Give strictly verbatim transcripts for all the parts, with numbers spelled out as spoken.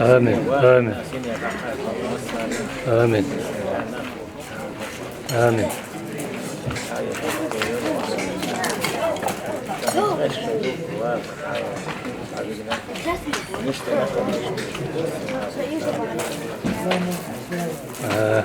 آمين، آمين. آمين. آمين. آه.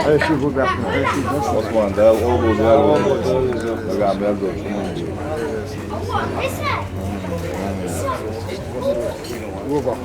عايشين هو بيحكي، عايشين بس. عثمان، ده الأول وده الأول. رجع بيرجع. هو بقى.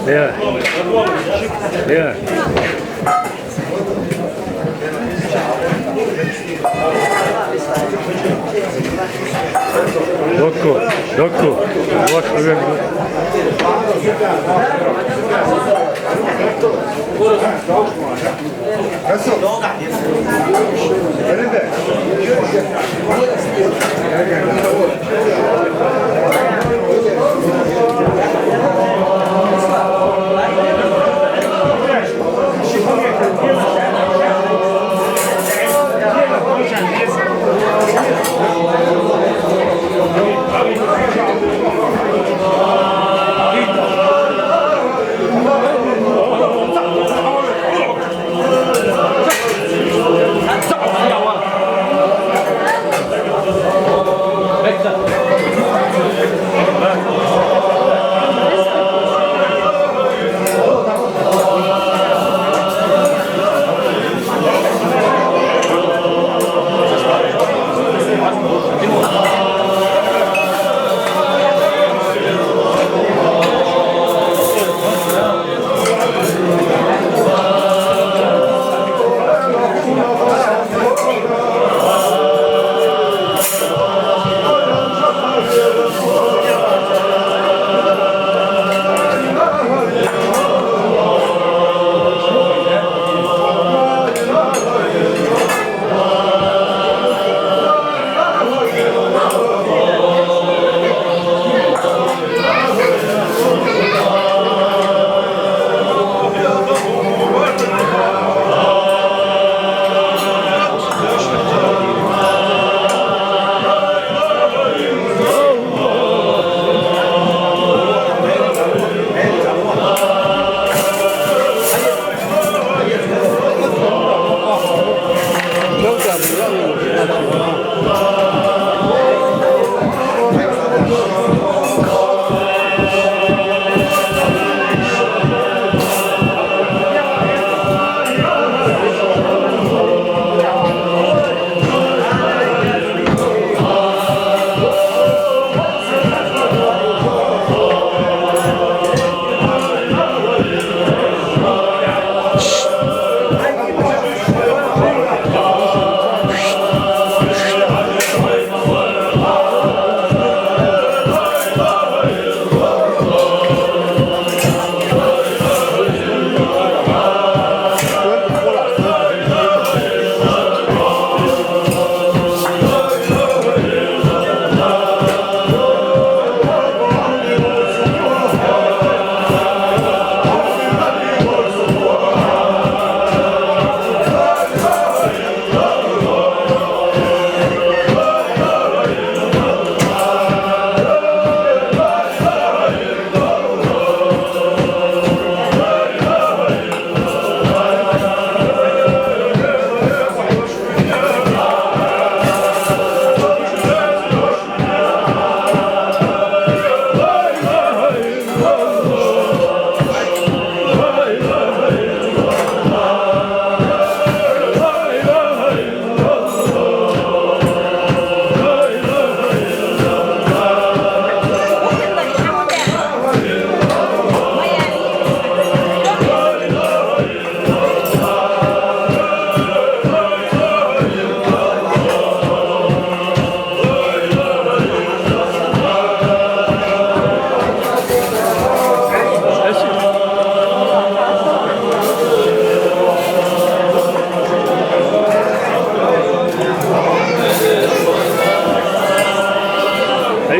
Leva. Leva. Dokku, dokku. Boş ver.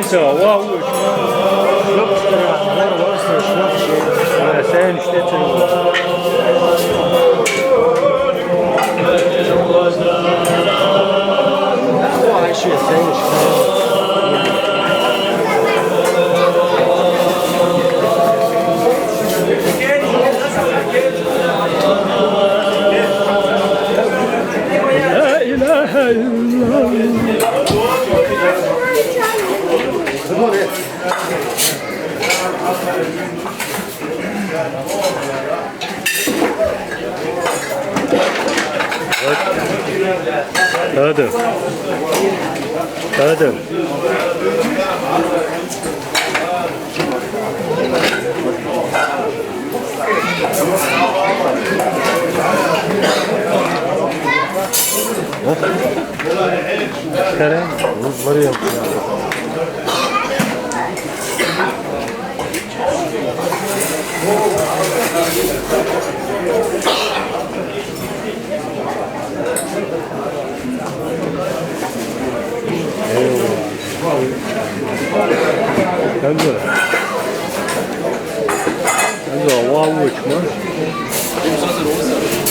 Sen işte. Ayşe, sen işte. La ilahe illallah. Hadi. Hadi. Kare, var ya. Eyvallah. Sen de. Sen de hava uçma.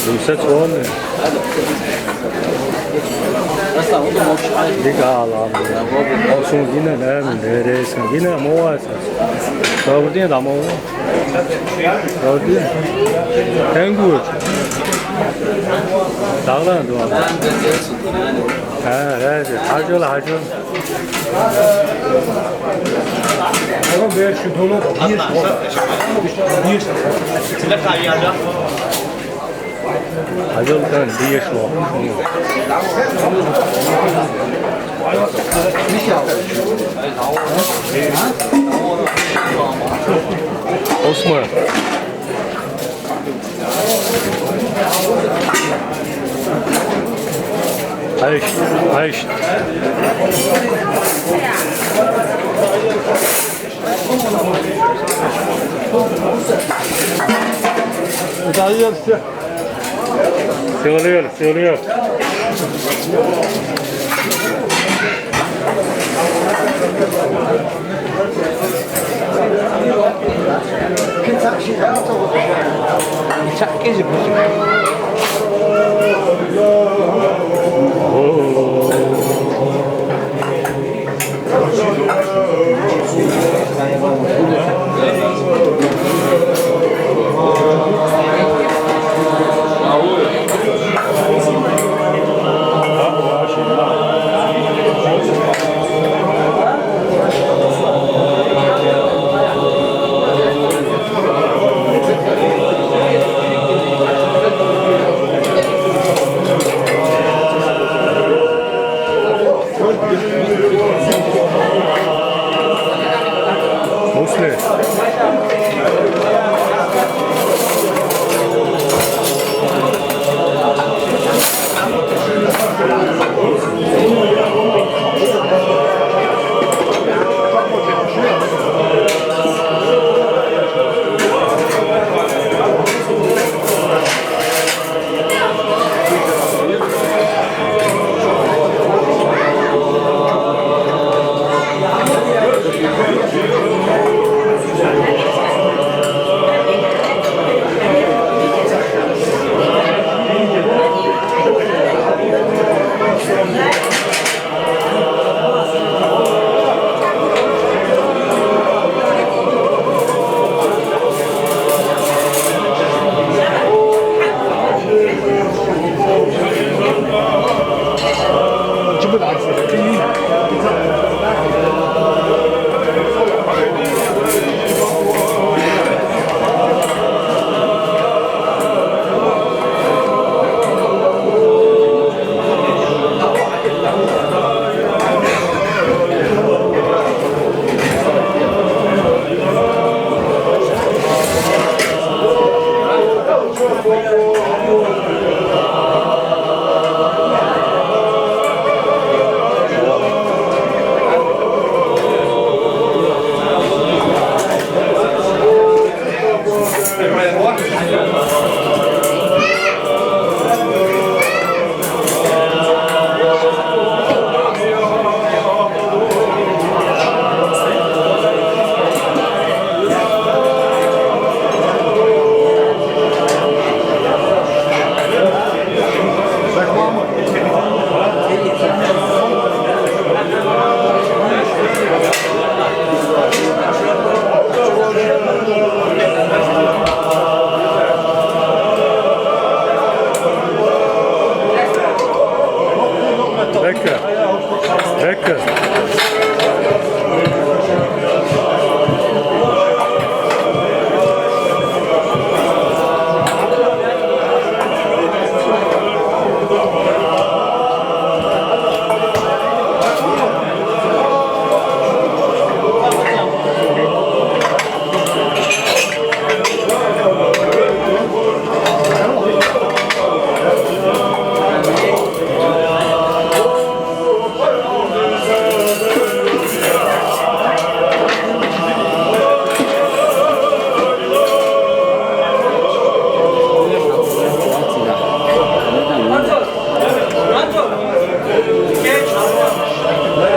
Yumuşak soğan ne? Dik al abi. Olsun yine ne mi? Neredesin? Yine mi o? Doğru değil ama o. Doğru değil. Sen gör. Dağlan doğru. Ha, evet. Hacı ola, hacı ola. Tamam, ver şu donu. Bir. Bir. Hacı ola, sen bir iş var. Osman. Ayış, ayış. Dayı işte. Sığılıyor, sığılıyor. Musli.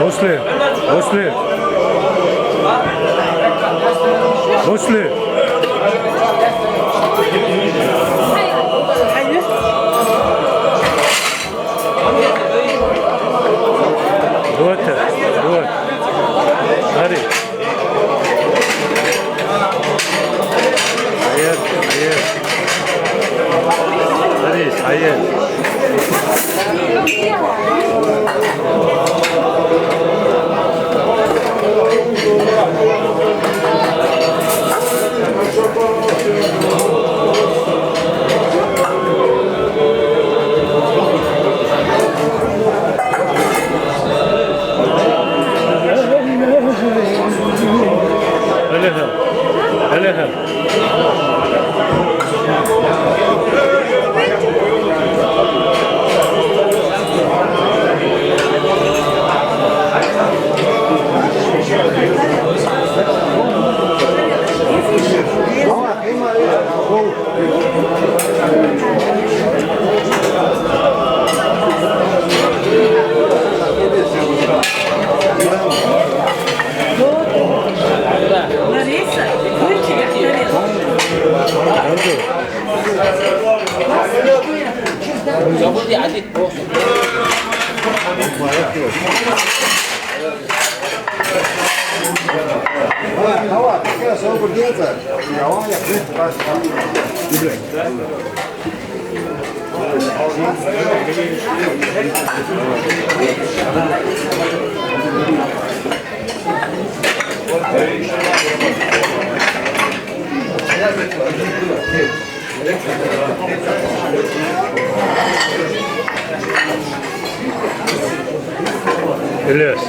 После, после, после. Вот, вот. Смотри. Hayır, hayır. Hayır, hayır. Öyle ha. Öyle ha. Ilyas.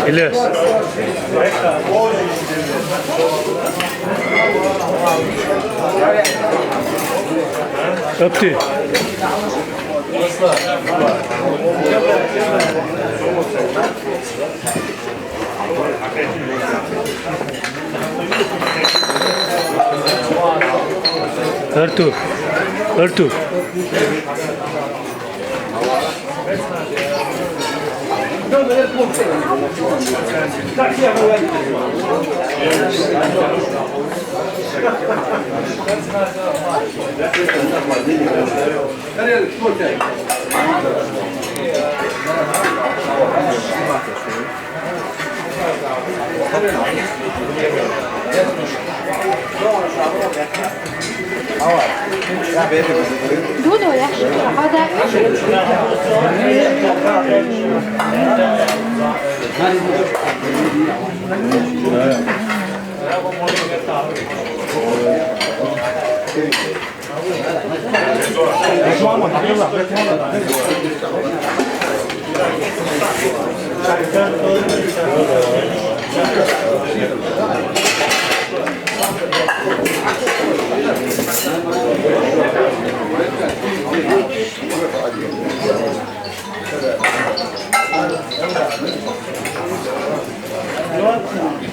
Ilyas. Öptü. Artur. Artur. Dudu, yaxshi. Hozir.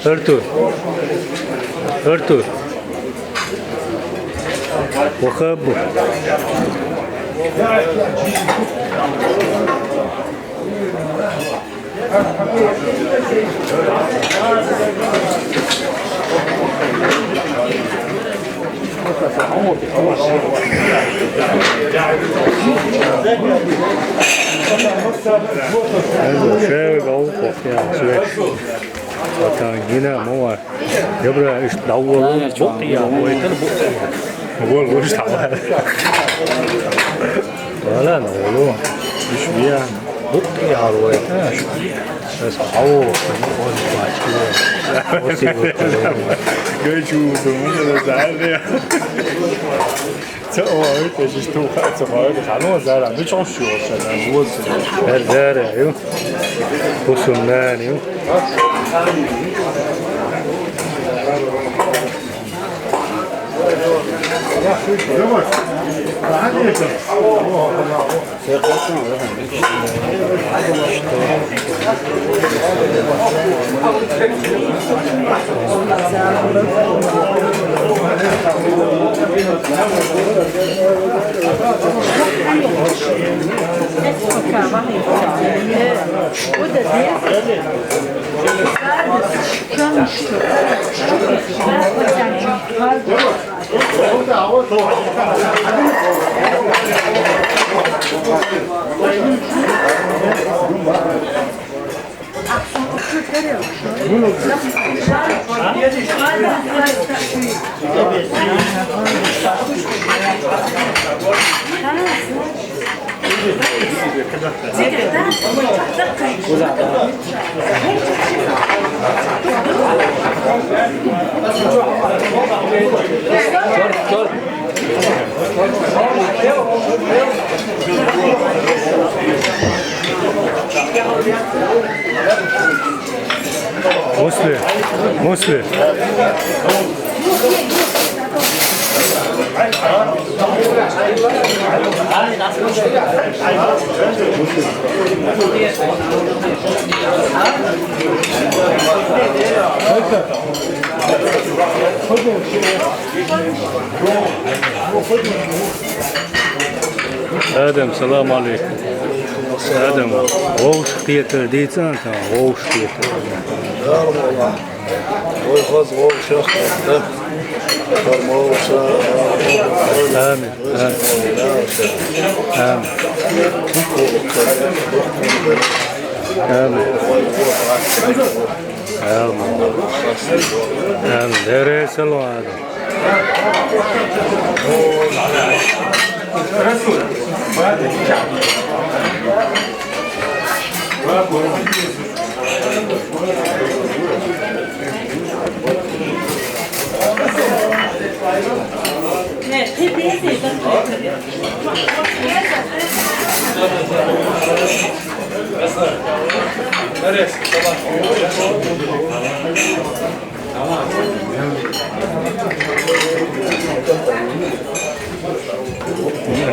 Artur. Artur. Вахабу. Şöyle bir avuç ya, sürekli. Bakın yine mi var? Ya bura ish davvalo bo'qqiya, bu ekan bo'qqiya. Gol gol tavala. Wala no lo. Ish biya. Ja, Leute. Das ist auch. Götschudum, das ist ja. So, oh, heute ist es doch, also heute kann nur sein, damit schon schön sein, dann muss es. Ja, sehr, ja. Wo ist denn, ja? Musli, Musli. Adem, selam aleykum. Adem, hoş geldin diyeceksin, tamam, hoş geldin. Ой, хоза вовшах, да? Формовша. Амин. Амин. Амин. Амин. Амин. Амин. Амин. Амин.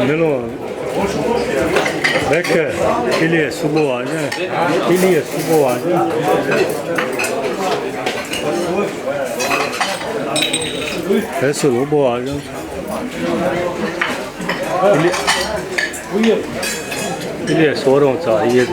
Mino. Bekle. Iliye su bu var, değil mi? Iliye su bu var, değil mi? Nasıl o bu var, değil mi? Iliye, Iliye sorun sa, Iliye.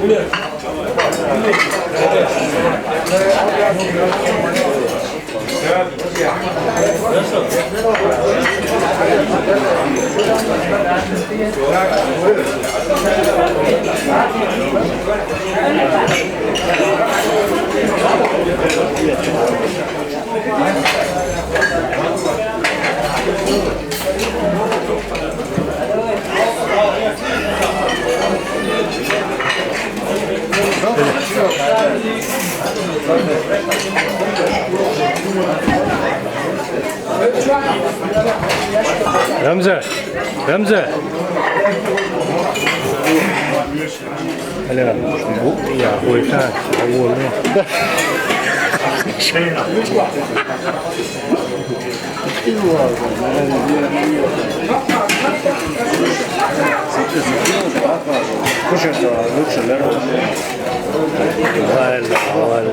Remzi, Remzi. Hele bu ya, o yüzden oldu. Слушай, лучше, да? Правильно, правильно.